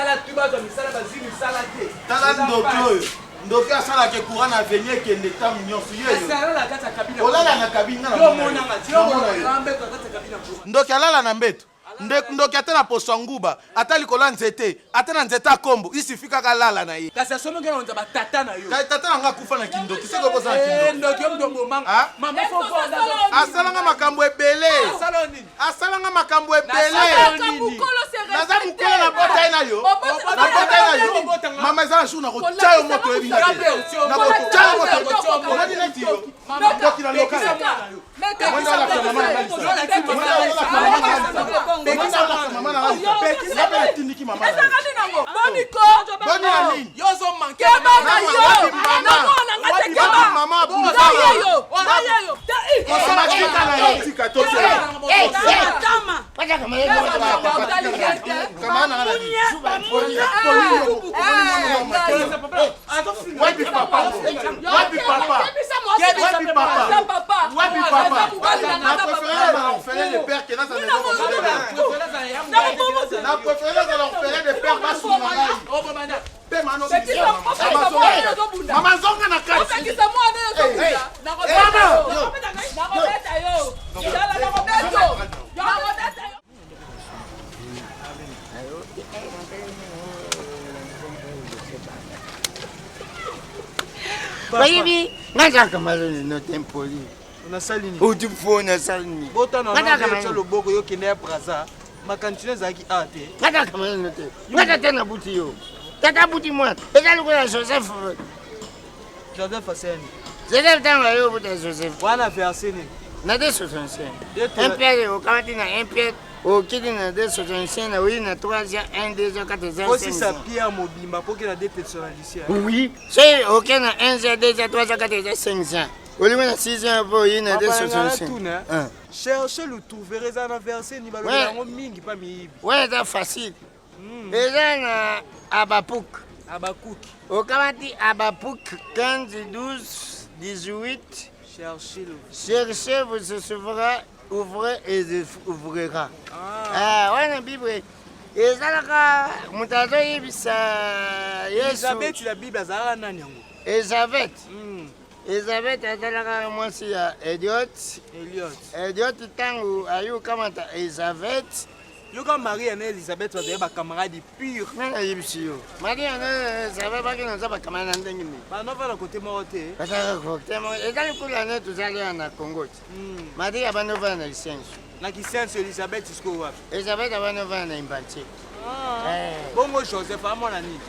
Basala tu bazwa misala bazwi misala te. Tala ndoki oyo. Ndoki asalaka courant na avenue ekende ntango nyonso yeyo. Olala na cabine nga na Ndoki alala na mbeto. Ndoki ata na poso ya nguba, ata likolo ya nzete, ata na nzete ya kombo, il suffit kaka alala na ye. Kasi asomi ngana onza ba tata na yo. Kasi tata na nga akufa na kindoki, soki okoza na kindoki. Eh, ndoki yo mdo bomanga. Ah? Mama fofo Asala nga makambo ebele. Asala nini? Asala nga makambo ebele. Naza mokolo na bota ye na yo. Na bota ye na yo. Mama eza na jour na kotia yo moto oyebi nga te. Na kotia yo moto. Omoni neti yo. Ndoki na loka. Wapi papa? Wapi papa? Wapi papa? Wapi papa? Na préféré na orphelin de père que naza na Na préféré nazala orphelin de père basunga ngai. Mpe mano mama zonga na kati. Bayebi nga nzaka maloni no te mpoli. Nasali nini? Oti fo nasali nini? Botana na loboko yo kende ya Brazza. Makanisi na ezalaki a te. Nga nzaka maloni no te. Nga tata na buti yo. Tata buti mwana. Eza lokola Joseph. Joseph aseni. Joseph ntango ayo obuta Joseph. Wana verset nini? Na 265. Un pierre okamati na un pierre okiti na 265 na oyi na 3 1 2 4 5 Osisa pierre mobimba mpo okende na 2 Thessaloniciens. Oui. Soki oke na 1 2 3 4 5 olingi na 6 mpo oyi na 265. Cherchez le trouverez eza na verset ni balobi yango mingi pa miyibi. Ouais, eza facile. Eza na Habakuk. Habakuk. Okamati Habakuk 15, 12, 18. Cherchez le. Cherchez, vous se sauverez, ouvrez et ouvrira. Ah, wana Bible ezalaka moto azoyebisa Yesu. Elizabeth la Bible azalaka nani yango? Elizabeth. Elizabeth azalaka mwasi ya Eliot. Eliot. Eliot ntango ayokamata Elizabeth. Yoka Maria na Elizabeth bazali ba camarade pure. Nga nayebisi yo. Maria na Elizabeth bakende naza ba camarade na ndenge nini? Banova na kote moko te. Bazalaka kote moko. Eza lokola nde tozali awa na Congo ti. Maria abandi ovanda na Kisenso. Na Kisenso Elizabeth sikoyo wapi? Elizabeth abandi ovanda na Imbantie. Ah. Bongo Joseph amona nini?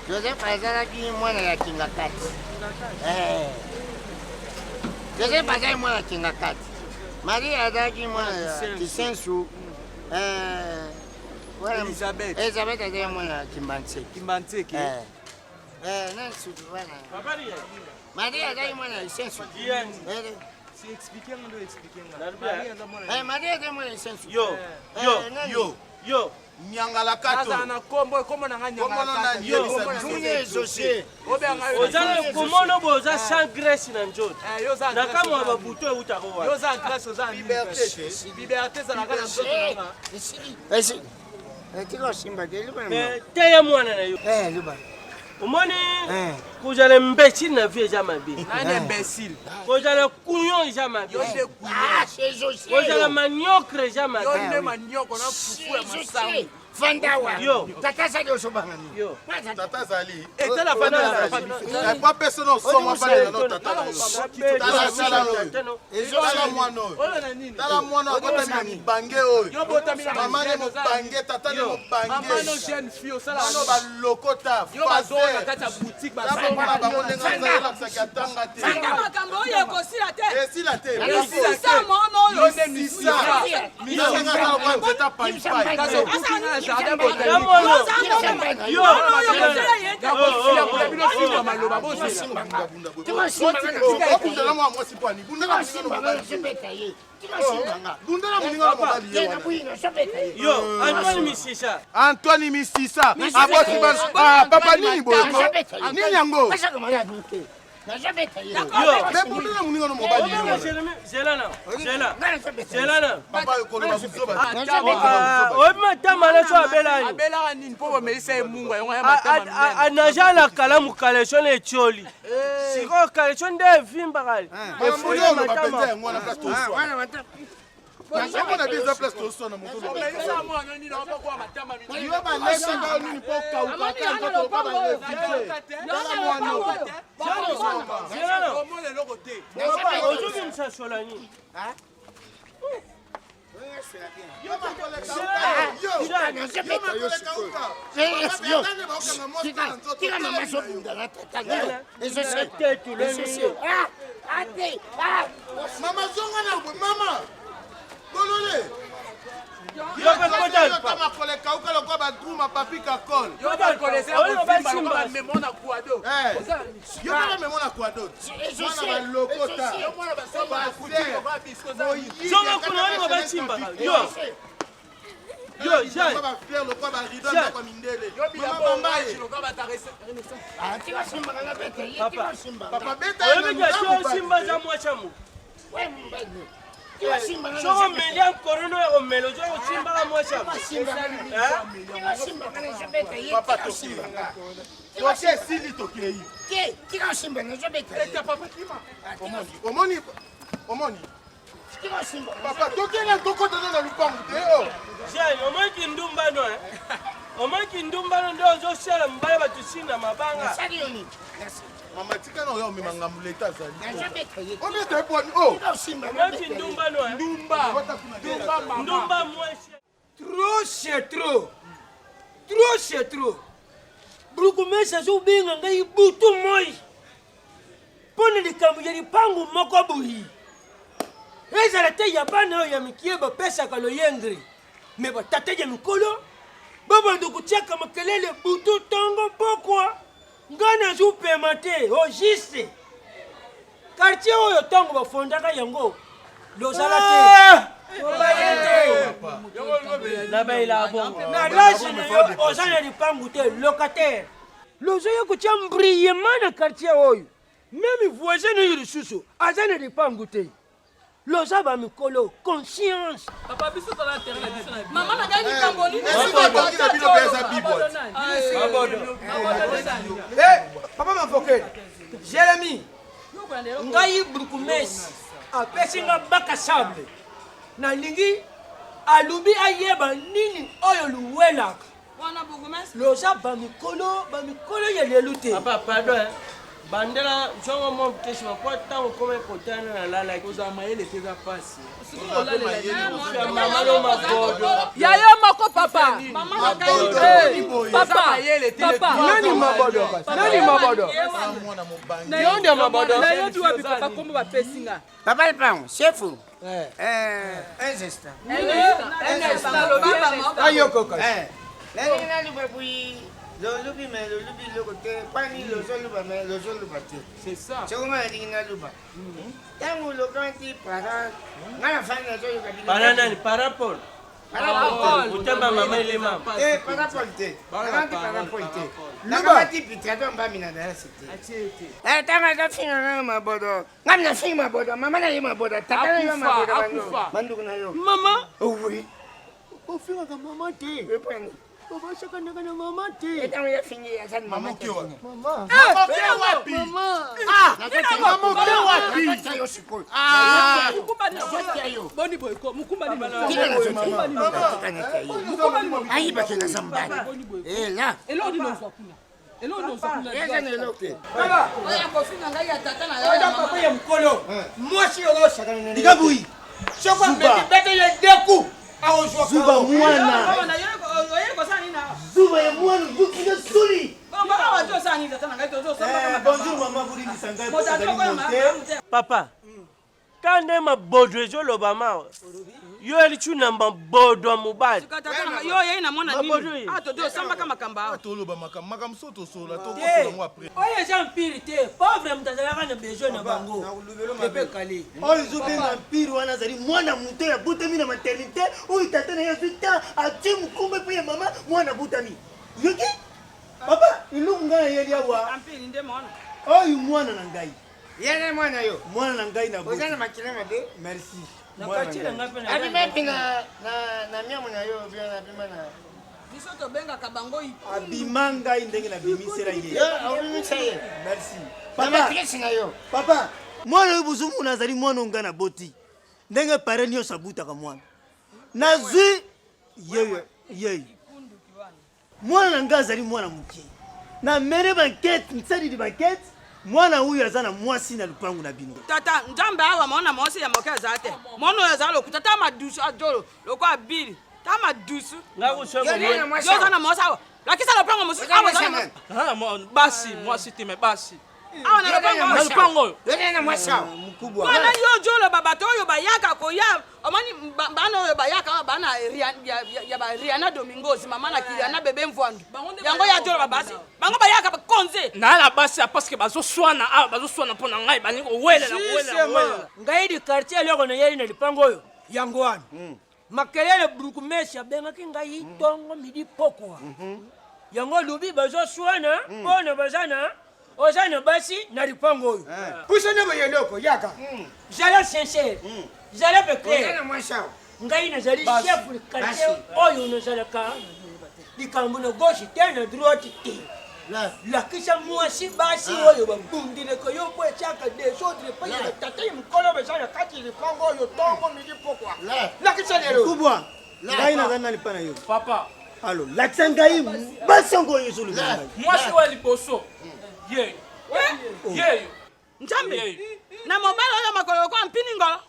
Joseph azalaki mwana ya Kingakati. Eh. Joseph azalaki mwana ya Kingakati. Maria azalaki mwana ya Kisensu. Eh, Elizabeth. Elizabeth azalaki mwana ya Kimbanseke. Kimbanseke. Eh. Eh, nani sutu wana? Maria azalaki mwana ya Kisensu. Eh. Si expliquer nga ndo expliquer nga. Maria aza mwana. Eh, Maria azalaki mwana ya Kisensu. Yo, yo, yo, yo. Nyangalakato. Nazala na kombo, kombo na nga Nyangalakato. Yo, oza na komono boye oza sans graisse na nzoto na kamwa babuto eutaka wapi? Yo oza graisse oza liberté liberté ezalaka na nzoto na nga. Esi. Tika osimba te luba. Mais teya mwana na yo. Eh luba. Omoni kozala imbécile na vie eza mabe. Nani imbécile? Kozala couillon eza mabe. Yo nde couillon. Kozala maniocre eza mabe. Yo nde manioko na fufu ya masangu. Fanda wa. Yo. Tata azali osobanga nini? Yo. Tata azali. Etala fanda na papa biso. Kwa pesa na osoma fanda na tata na yo. Tala tala oyo. Tala mwana oyo. Oyo na nini? Tala mwana oyo akotami na mibange oyo. Yo botami na Mama ne mobange, tata ne mobange. Mama no jeune fille osala. Bano balokota. Yo bazola na kati ya boutique bazola. Tala bango ndenge azalakisaki atanga te. Tika makambo oyo ekosila te. Esila te. Misisa mwana oyo. Misisa. Misisa nga kala kwa nzeta paipai. Kasi okuti nga na jardin botanique. Yo. Nakofila bino fimbo ya maloba bozela. Obundela mwa mwasi pwani. Bundela moninga na mobali. Bundela moninga na mobali ye wana. Yo, Antoine Misisa. Antoine Misisa. Aboti bana. Ah, papa nini boye ko? Nini yango? Nazobeta ye. Mais problème ya moninga no mobali ye wana. Jérémie, zela na zela zela na Papa koloba buzoba. Oyebi matama na so abela nini? Abelaka nini mpo bomelisa ye mungwa yango ya matama minene. Anaja na kalamu kaleso na etioli sikoyo kaleso nde evimbaka. Makambo yo oloba mpenza yango wana place toswana. Wana matama. Nazomona bi eza place toswana moto oloba. Bomelisa mwana nini abakoa matama minene. Yo balesaka yo nini mpo okauka ata nzoto lokola ba refugee. Tala mwana oyo. Zela na Omona eloko te. ozobimisa sola nini? Yo makoleka uka. Yo. Yo makoleka uka. Yo. Papa, bakokanga mwasi na nzoto. Tika mama Telemi na yo. azobunda na tata na yo. Ezosi. Tetu Ezosi. Ah! Ate! Ah! Mama zonga na boye mama. Bolole. Yo mpe kota Yo makoleka uka lokola badruma papi kakol. Yo bakolesa ya Oyo kovimba basimba. lokola bamemo na kwado. Eh. Yo mpe bamemo na kwado. Ezosi. Mwana balokota. Yo mwana basomba na boutique lokola bisco za Moyibi Zonga akata kuna olingo ba basimbaka. chaîne Yo. Yo, Jean. Ba fleur lokola ba rideau Jean. ndako ya mindele. Yo Mama bilamba bamba orange ye. lokola bata renaissance. Ah, tika simbaka na beta ye. Papa. Tika simbaka. Papa beta ye na Oyebi ke lugambo so osimba aza mwasi ya motu. We mobali. Tika simbaka na Soko beta. omeli ya korono ya komela oza kosimbaka mwasi ya motu. Tika simbaka na beta ye. Papa, Tika toki. simbaka. Toke esili tokei. Te, tika simba na beta ye. Papa kima. Omoni. Omoni. Omoni. Tika simbaka. Papa tokende tokota na lupangu te o. Jean, omoki ndumbano eh? Omoki ndumbano nde ozosala mobali bato sina mabanga. Nasali yo nini? Mama tika na oya omema ngambo leta azali. Nazobeta ye. Obeta ye pwani o. Tika simba na Omoki beta ye. ndumbano eh? Ndumba. Kota kuna te. Ndumba mama. Ndumba mwasi. Trop c'est trop. Trop c'est trop. Bourgmestre azobenga ngai butu moi mpo na likambo ya lipango moko boye ezala te ya bana oyo ya mikie bapesaka loyengre me batata ya mikolo babanda kotiaka makelele butu ntongo pokwa. Ngai nazopema te au juste quartier oyo ntango bafondaka yango lozala te obaye te Nabayelaka bongo. Na lage na yo oza na lipangu te, locataire lozoya kotia mbrillema na quartier oyo. Meme voisin oyo lisusu aza na lipangu te. Loza bamikolo conscience. Papa, biso toza na terrain na biso na biso. Mama na ngai likambo nini? Esika otongi na bino mpe eza bibwa. Eh, papa Mafokele Jérémi, ngai bourgmestre apesi nga baka sable, nalingi alubi ayeba nini oyo luwelaka. Wana bourgmestre. Loza bamikolo, bamikolo ya lelo te. Papa, pardon eh? Bandela zongo mwa mokesima po ntango okoma ekotana nalalaki. Kozala mayele te eza pasi. Mama no mabodo. Ya yo moko papa. Mama na ngai. Boye. Papa, mayele te. Papa. Nani mabodo? Nani mabodo? Mwana mobange. Yo nde mabodo. Nayebi wapi papa kombo bapesi nga. Papa Lipango, chef. Un instant. Ayokoka. Eh, nalingi naluba boye lolubi me lolubi eloko te kwani lozoluba me lozoluba te. C'est ça. Soko nga nalingi naluba ntango lokanti para nga na fani nazoyoka bino. Para nani? Para Paul. Parapole. Otamba mama elema. Te, parapole te. Nakanti parapole te. Nakamati pitrato mbami na darasi te. Eh, ntango azofinga nga mabodo nga mina fingi mabodo mama na ye mabodo tata na yo mabodo Akufa. banduku na yo. Mama. Oh, oui. Ofingaka mama te. Epani. Obasakanaka na mama te. Ntango ya fingi azali mama Mama te. oke wapi? Mama. Mama oke wapi? Mama. Mama oke wapi? Nazotia yo sikoyo. Ah! Mukumba nini? Nazotia yo. Boni boye ko mukumba nini? Tika nazotia yo. Tika natia yo. Ayibaki naza mobali. Eh, la. Eloko nini ozwa kuna? Eloko nini ozwa kuna? Eza na eloko te. Baba. Oya kofinga ngai ya tata na yo. Oza papa ya mokolo. Mwasi oyo osakana na Likabui. Soko ameki bete ye deku akozwa. Zuba mwana. Oye kosala nini awa? Zuba ya mwana bukinga suli. Bongo awa tozosala nini tata na ngai tozosambaka makambo. Bonjour mama, bolimbisa ngai Moto mpo azokola ozali monte. malamu te. Papa, ka nde mabodo ezoloba mawa yo elicu na mabodo ya mobali. Sika tata na ngai, yo oyei na mwana Mabodo nini? ye. Ah, tozosambaka makambo awa. Toloba makambo makambo so tosolola Te. tokosola yango après. Oyo eza mpire te, pauvre moto azalaka na besoin na bango epe kale. Oyo ezobenga mpire wana azali mwana moto oyo abotami na maternité oyo tata na ye azwi ta atie mokombe mpe ya mama mwana abotami yoki papa eloko ngai nayeli awa. Ampiri nde mwana. Oyo mwana na ngai. Ye nde mwana yo. Mwana na ngai na Oza na makila mabe. Merci. Na quartier na ngai mpe na- Abima mpe na na na miamu na yo bien abima na. Biso tobengaka bango Abima ngai ndenge nabimisela ye. Yo obimisa ye. Merci. Na matrice na yo. Papa, mwana oyo bozomona azali mwana oyo ngai naboti. Ndenge pare nyonso abutaka mwana. Nazwi yeyo yeyo. Mwana na ngai azali mwana moke. Na mene bankete, nsalili bankete, mwana oyo aza na mwasi na lupangu na bino. Tata nzambe awa mwana mwasi ya moke aza te. Mwana oyo aza lokuta ta madusu adolo lokola bili ta madusu. Ngai kusoki Yo nde na mwasi Yo oza na mwasi awa. Lakisa lopango mosusu awa oza na mwasi. Ah, basi mwasi te me basi. Awa na lopango Na awa. lupango oyo. Yo nde na mwasi awa. Mkubwa. Wana yo joloba bato oyo bayaka koya omoni bana oyo bayaka awa bana ya ba Rihanna Domingos mama na Kiriana bebe Mvwandu yango ya joloba basi bango bayaka bakonze Na na basi ya parce que bazoswana awa bazoswana mpo na ngai balingi kowelela kowelela kowelela. Ngai di quartier eloko nayeli na lipango oyo yango wana makelele bourgmestre abengaki ngai ntongo midi pokwa yango alobi bazoswana mpona baza na oza na basi na lipango oyo. Pusana boye eloko yaka zala sincere, zala pe Oza clair. na mwasi awa. Ngai nazali chef de quartier oyo nazalaka likambo na gauche te na droite te. Lakisa mwasi basi oyo babundileko yo mpo etiaka desordre epai ya batata ya mokolo baza na kati ya lipango oyo ntongo midi pokwa. Lakisa lelo. Mkubwa, ngai naza na lipa na yo. Papa, Alo, lakisa ngai basi yango oyo ezolobela ngai. mwasi oyo ya liboso. Yeyo. Yeyo. Nzambe Yeyo. na mobali oyo makolo lokola mpini ngolo.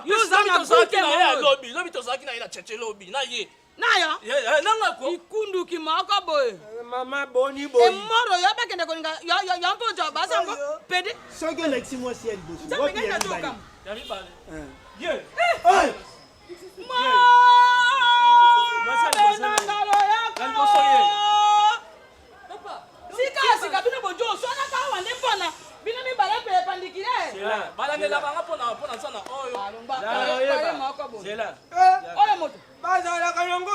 Yo oza Lobi na tozalaki bute na ye moko. alobi, lobi tozalaki na ye na cheche lobi na ye. Nayo Ye nanga ko. ikunduki moko boye. Mama boni boyi. Emoro yo bakende kolinga yo yo yo mpo jo basi yango pede. Soki olakisi mwasi ya liboso, Nzambe wapi ngai ya nazoka. mibale? Ya mibale. Ye. Hey! Mwasi ya liboso na- Ya liboso ye. Sika sika bino bojo oswanaka awa nde mpona bino mibale mpe epandikile. Balandelaka nga mpona nzana oyo. Zela. Oyo moto. Bazalaka yango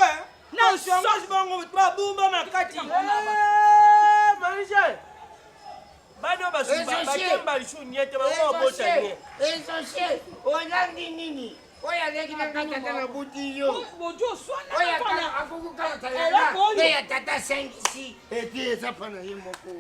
Na songosi bango babumba na kati. Marisha bano bakemba lisu nye te bango babota nye. Essentiel. Olandi nini? Oyo aleki na ngai tata na buti yo. Bojo oswanaka Oyo mpona. akokukata Eloko yanga. oyo. Mpe ya tata asangisi. Epi eza mpo na ye moko.